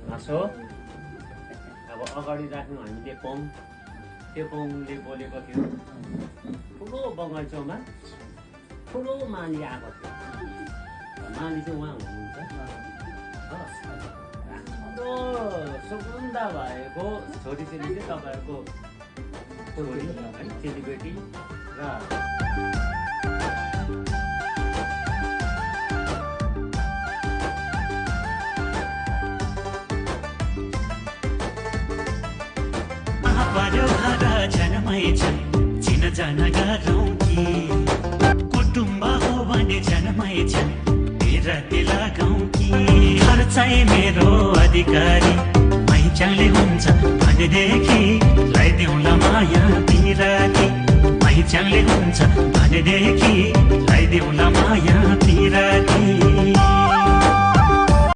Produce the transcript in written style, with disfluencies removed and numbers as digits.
हाँसो अब अगाडि राख्यौँ हामीले पङ, त्यो पङले बोलेको थियो ठुलो बगैँचामा ठुलो माली आएको थियो। माली चाहिँ उहाँ हुनुहुन्छ राम्रो सुगन्ध भएको छोरी चेली चाहिँ तपाईँहरूको छोरी है, चेलीबेटी र चिनजान गाह्रो कि कुटुम्ब हो भने जनमै छन् बिराती लगाउँ कि घर चाहिँ मेरो अधिकारी मैचाङले हुन्छ भनेदेखि लगाइदेऊला माया बिराती मैचाङले हुन्छ भनेदेखि लगाइदेऊला माया बिराती